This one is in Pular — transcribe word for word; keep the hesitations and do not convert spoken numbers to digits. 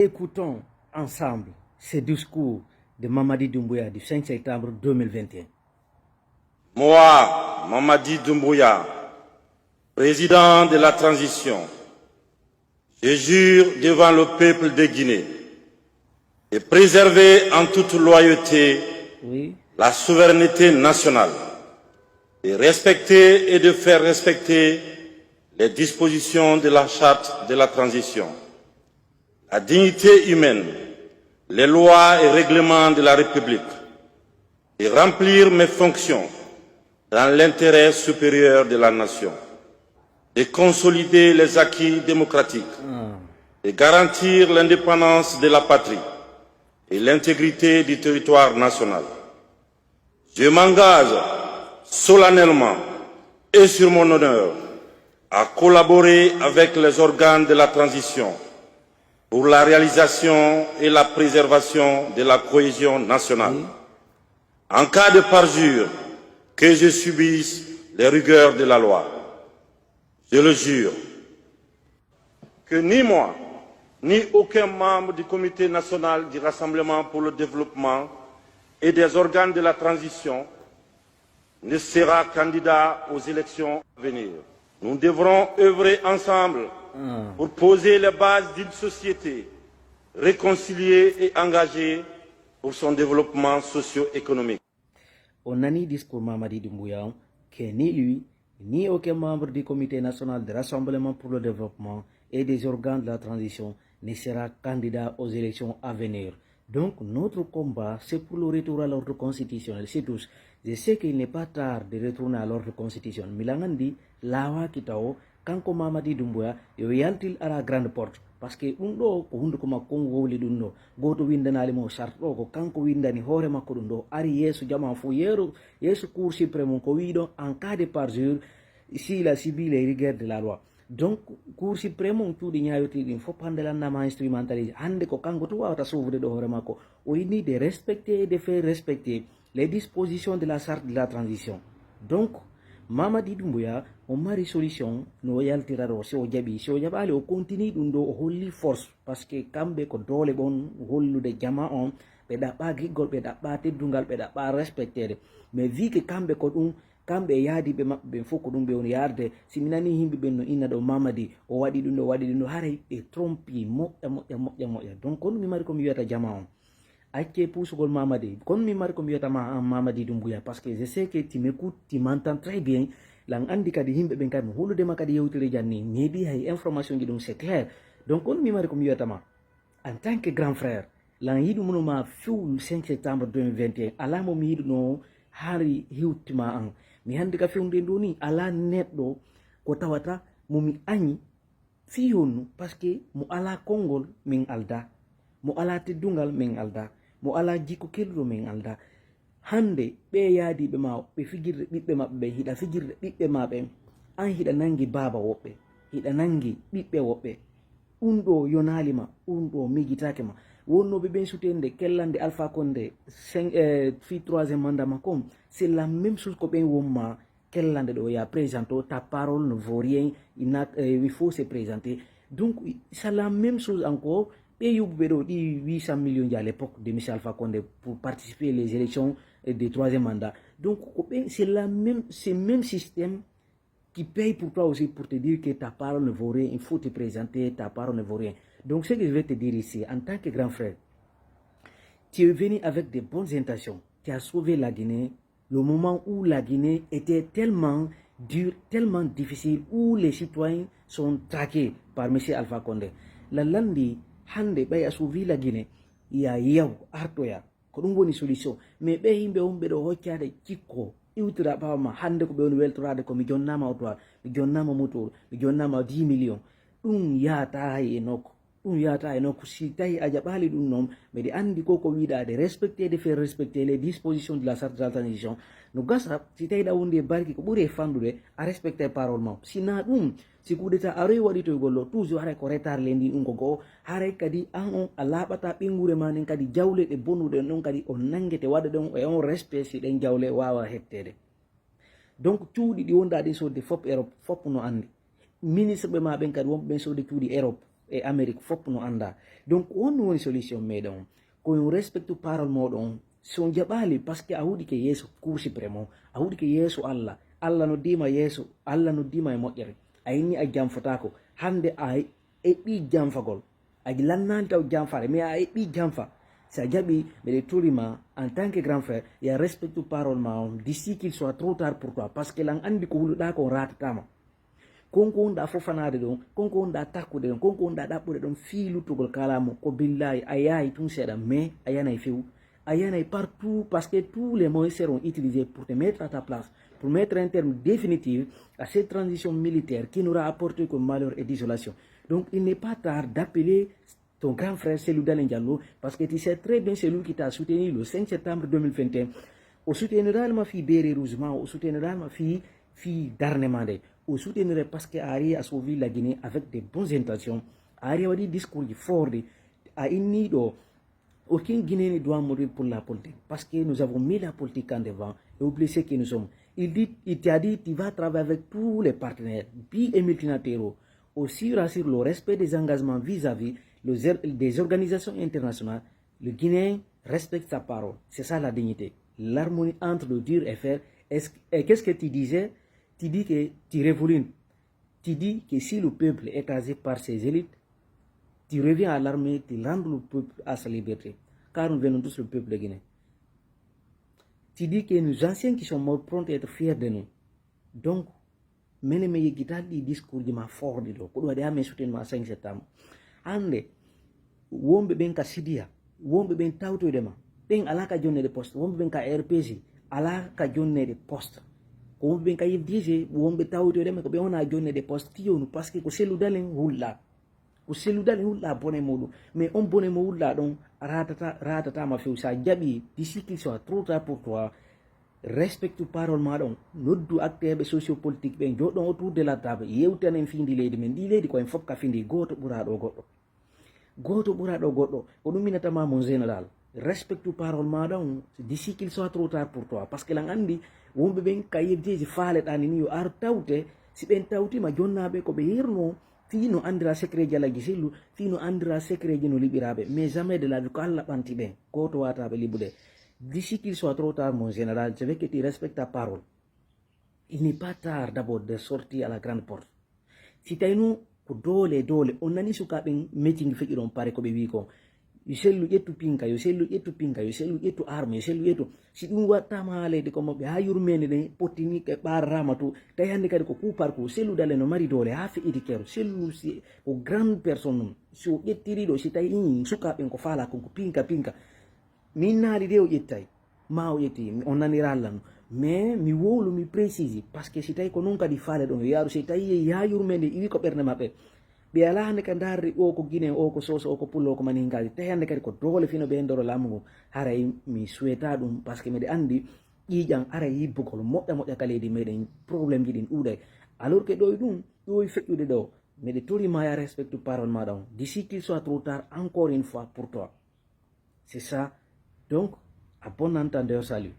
Écoutons ensemble ce discours de Mamadi Doumbouya du cinq septembre deux mille vingt et un. Moi, Mamadi Doumbouya, président de la transition, je jure devant le peuple de Guinée de préserver en toute loyauté Oui. La souveraineté nationale, de respecter et de faire respecter les dispositions de la charte de la transition, la dignité humaine, les lois et règlements de la République, de remplir mes fonctions dans l'intérêt supérieur de la nation, de consolider les acquis démocratiques, de garantir l'indépendance de la patrie et l'intégrité du territoire national. Je m'engage solennellement et sur mon honneur à collaborer avec les organes de la transition pour la réalisation et la préservation de la cohésion nationale. En cas de parjure, que je subisse les rigueurs de la loi. Je le jure que ni moi, ni aucun membre du Comité national du Rassemblement pour le développement et des organes de la transition ne sera candidat aux élections à venir. Nous devrons œuvrer ensemble pour poser les bases d'une société réconciliée et engagée pour son développement socio-économique. On a ni discours Mamadi Doumbouya, que ni lui, ni aucun membre du Comité national de rassemblement pour le développement et des organes de la transition ne sera candidat aux élections à venir. Donc, notre combat, c'est pour le retour à l'ordre constitutionnel, c'est tout. Je sais qu'il n'est pas tard de retourner à l'ordre constitutionnel. Miɗo anndi laawaaki tawo, kanko Mamadi Doumbouya, yo yaltin à la grande porte. Parce que ɗun ɗoo ko hunnduko makko on wowli ɗun ɗoo. Gooto winndanaali mo charte ɗoo, ko kanko winndani hoore makko ɗun ɗoo. Ari yeeso jamaa fow, yeeru, yeeso Cour suprême on ko wi'i ɗon, en cas de parjure, s'il a subi les rigueurs de la loi. Donc, Cour suprême on cuuɗi ñaawirɗi ɗin fow hannde lannaama instrumentalisé. Hannde ko kanko tun waawata sauver ɗoo hoore makko. O inni de respecter et de faire respecter les dispositions de la charte de la transition. Donc, Mamadi Doumbouya, o mari solution no o yaltira ɗoo, si o jaɓii. Si o jaɓaali, o continue ɗun ɗoo, o holli force. Parce que kamɓe ko doole ɓen hollude jamaa on, ɓe ɗaɓɓaa giggol, ɓe ɗaɓɓaa teddungal, ɓe ɗaɓɓaa respecteede. Mais vu que kamɓe ko ɗun, kamɓe e yaadiiɓe maɓɓe ɓen fow ko ɗun ɓe woni yaarde. Si mi nanii yimɓe ɓen no inna ɗoo Mamadi, o waɗi ɗun ɗoo, o waɗi ɗun ɗoo, haray ɓe trompi moƴƴa, moƴƴa, moƴƴa, moƴƴa. Donc, kono mi mari ko mi wi'ata jamaa on. Accee puusugol Mamadi. Kono mi mari ko mi wi'ata ma an Mamadi Doumbouya, parce que je sais que tu m'écoutes, tu m'entends très bien. Lan anndi kadi yimɓe ɓen kadi no hollude ma kadi yewtere janni. Mi heɓii hay information ji ɗun, c'est clair. Donc, kono mi mari ko mi wi'ata ma. En tant que grand frère, lan yiɗuno ma few le cinq septembre deux mille vingt et un, alaa mo mi yiɗuno hari hewti ma an. Mi hannde ka fewndo ɗoo nii, alaa neɗɗo ko tawata mo mi aɲi fii honno, parce que mo alaa konngol min aldaa, mo alaa teddungal min aldaa, mo alaa jikku kelluɗo min aldaa. Hannde ɓee yaadiiɓe ma ɓe fijirde ɓiɓɓe maɓɓe ɓen, hiɗa fijirde ɓiɓɓe ma ɓen, an hiɗa nanngi baaba woɓɓe, hiɗa nanngi ɓiɓɓe woɓɓe. Ɗun ɗoo yonaali ma, ɗun ɗoo miijitaake ma. Wonnooɓe ɓen sutende, kellande Alpha Condé, sen, eh, fii troisième mandat makko on, c'est la même chose ko ɓen won ma kellande ɗoo, ya présente, ta parole ne vaut rien, il n'a, eh, il faut se présenter. Donc, c'est la même chose encore, ɓe yoɓuɓe ɗoo ɗi huit cents millions ji à l'époque de monsieur Alpha Condé pour participer les élections, eh, de troisième mandat. Donc, ko ɓe, c'est la même, c'est même système qui paye pour toi aussi pour te dire que ta parole ne vaut rien, il faut te présenter, ta parole ne vaut rien. Donc, ce que je vais te dire ici, en tant que grand frère, tu es venu avec de bonnes intentions, tu as sauvé la Guinée, le moment où la Guinée était tellement dure, tellement difficile, où les citoyens sont traqués par monsieur Alpha Condé. La lanndii, hannde ɓay a sauvé la Guinée, ya yaw, artoya. Ko ɗun woni solution. Mais ɓee yimɓe wonɓe ɗoo hoccaade cikko, iwtira ɓaawo ma, hannde ko ɓe woni weltoraade ko mi jonnaama otowa, mi jonnaama motoru, mi jonnaama dix millions. Ɗun yaataa hay e nokku. Ɗun yaataa e nokku. Si tawii a jaɓaali ɗun non, mbeɗe anndi ko ko wiɗaa de respecter, de faire respecter les dispositions de la charte de la transition. No gasa, si tawii ɗa wondi e barki ko ɓuri e fanɗude, a respecte parole ma. Si naa ɗun, si coup d'État aroyi waɗitoygol ɗoo, toujours haray ko retard le ndin ɗun ko go'o. Haray kadi an on a laaɓataa ɓeynguure maa nden kadi jawle ɗe bonuɗen ɗon kadi on nanngete waɗa ɗon e on respect si ɗen jawle waawa hetteede. Donc cuuɗi ɗi wonɗaa ɗin sodde fof Europe, fof no anndi. Ministre ɓe maa ɓen kadi wonɓe ɓen sodde cuuɗi Europe, e Amérique fof no annda. Donc, on woni solution meɗen on. Ko on respecte parole moɗon on. Si on jaɓaali, parce que a huɗike yeeso Cour suprême on, a huɗike yeeso Allah. Allah noddiima yeeso, Allah noddiima e moƴƴere. A inni a janfotaako. Hannde a eɓɓi janfagol. A lannaali taw janfaare, mais a eɓɓi janfa. Si a jaɓi, miɗo tori ma, en tant que grand frère, ya respecte parole ma on, d'ici qu'il soit trop tard pour toi. Parce que lan anndi ko huluɗaa ko on raatataama. Kon ko wonɗaa fofanaade ɗon, kon ko wonɗaa takkude ɗon, kon ko wonɗaa ɗaɓɓude ɗon, fii luttugol kalamu, ko billaahi a yahay tun seeɗa, mais a yanay few. A yanay partout, parce que tous les moyens seront utilisés pour te mettre à ta place, pour mettre un terme définitif à cette transition militaire qui n'aura apporté que malheur et désolation. Donc, il n'est pas tard d'appeler ton grand frère Cellou Dalein Diallo, parce que tu sais très bien c'est lui qui t'a soutenu le cinq septembre deux mille vingt et un. O souteniraali ma fii béret rouge ma, o souteniraali ma fii, fii darnde ma nde. O soutenir parce que a ari a sauvé la Guinée avec des bonnes intentions. A ari a waɗi discours ji fort ɗi. A inni ɗo, aucun Guinéen ne doit mourir pour la politique. Parce que nous avons mis la politique en devant et oublie ce que nous sommes. Il dit, il t'a dit, tu vas travailler avec tous les partenaires, bi et multilatéraux. Aussi rassure le respect des engagements vis-à-vis les or-, des organisations internationales. Le Guinéen respecte sa parole. C'est ça la dignité. L'harmonie entre le dire et faire. Est-ce, et qu'est-ce que tu disais? Tu dis que tu revoulines. Tu dis que si le peuple est écrasé par ses élites, tu reviens à l'armée, tu rends le peuple à sa liberté. Car nous venons tous le peuple de Guinée. Tu dis que nos anciens qui sont morts pourront être fiers de nous. Donc, mene mi yeggitan ɗi discours ji ma fort ɗi ɗo. Ko ɗum waɗi ha mi sutini ma cinq septembre. Hannde, wonɓe ɓen ka Sidiya, wonɓe ɓen tawtoyde ma, ɓen alaa ka jonneede poste, wonɓe ɓen ka R P C, alaa ka jonneede poste. Ko wonɓe ɓen ka F D G, wonɓe tawtoyde ma, ko ɓe wona jonneede poste, tiyonu, parce que ko Cellou Dalein hulla. Ko Cellou Dalein hulla bone muɗum. Mais on bone mo hulla ɗon, ratata, ratata ma few. Sa jaɓi, d'ici qu'il soit trop tard pour toi, respecte parole ma ɗon. Noddu acteur ɓe sociopolitique ɓen, joɗɗon autour de la table, yewtanen fii ndi leydi men. Ndi leydi ko en fof ka fii ndi, gooto ɓura ɗo goɗɗo. Gooto ɓura ɗo goɗɗo. Ko ɗum minatama mon général. Respecte parole ma ɗon, d'ici qu'il soit trop tard pour toi. Parce que lan anndi, wonɓe ɓen ka yebjeeji faaleɗaa ni yo ar tawte, si ɓen tawtima jonnaɓe ko ɓe yirno, fii no anndira secret jalaji sellu, fii no anndira secret ji no liɓiraaɓe. Mais jamais de la vie ko Alla ɓanti ɓen, gooto wata ɓe liɓude. D'ici qu'il soit trop tard, mon général, je veux que tu respectes ta parole. Il n'est pas tard d'abord de sortir à la grande porte. Si tawi non ko doole e doole, on nani sukaaɓe meeting feƴƴuɗon pare ko ɓe wi'i kon. Yo sellu ƴettu pinka, yo sellu ƴettu pinka, yo sellu ƴettu arme, yo sellu ƴettu. Si ɗum waɗtaama haalede ko maɓɓe, haa yurmeende nden pottini e ɓaararaama to, tawi hannde kadi ko coup par coup, Cellou Dalein no mari doole, haa feƴƴiti keero. Sellu si ko grande personne non. Si o ƴettiri ɗo, si tawi, ii, sukaaɓe ɓen ko faalaa kon ko pinka, pinka. Min naali de o ƴettay, ma o ƴetti, on nanira Alla non. Mais mi wowlu, mi précise, parce que si tawi ko non kadi faale ɗon, yo yaaru, si tawi yehi haa yurmeende iwi ko ɓernde maɓɓe. Ɓe alaa hannde ka ndaarde o ko Guinéen, o ko Soose, o ko Pullo, o ko Maninkaajo. Tawi hannde kadi ko doole fino ɓe ndoro laamu ngun. Haray mi suweta ɗum, parce que miɗo anndi ƴiiƴan aray yibbugol moƴƴa moƴƴa ka leydi meɗen, problème ji ɗin ɗuuɗay. Alors que ɗo e ɗum, ɗo e feƴƴude ɗo, miɗo tori ma ya respecte parole maɗa on. D'ici qu'il soit trop tard, encore une fois pour toi. C'est ça. Donc, à bon entendeur, salut.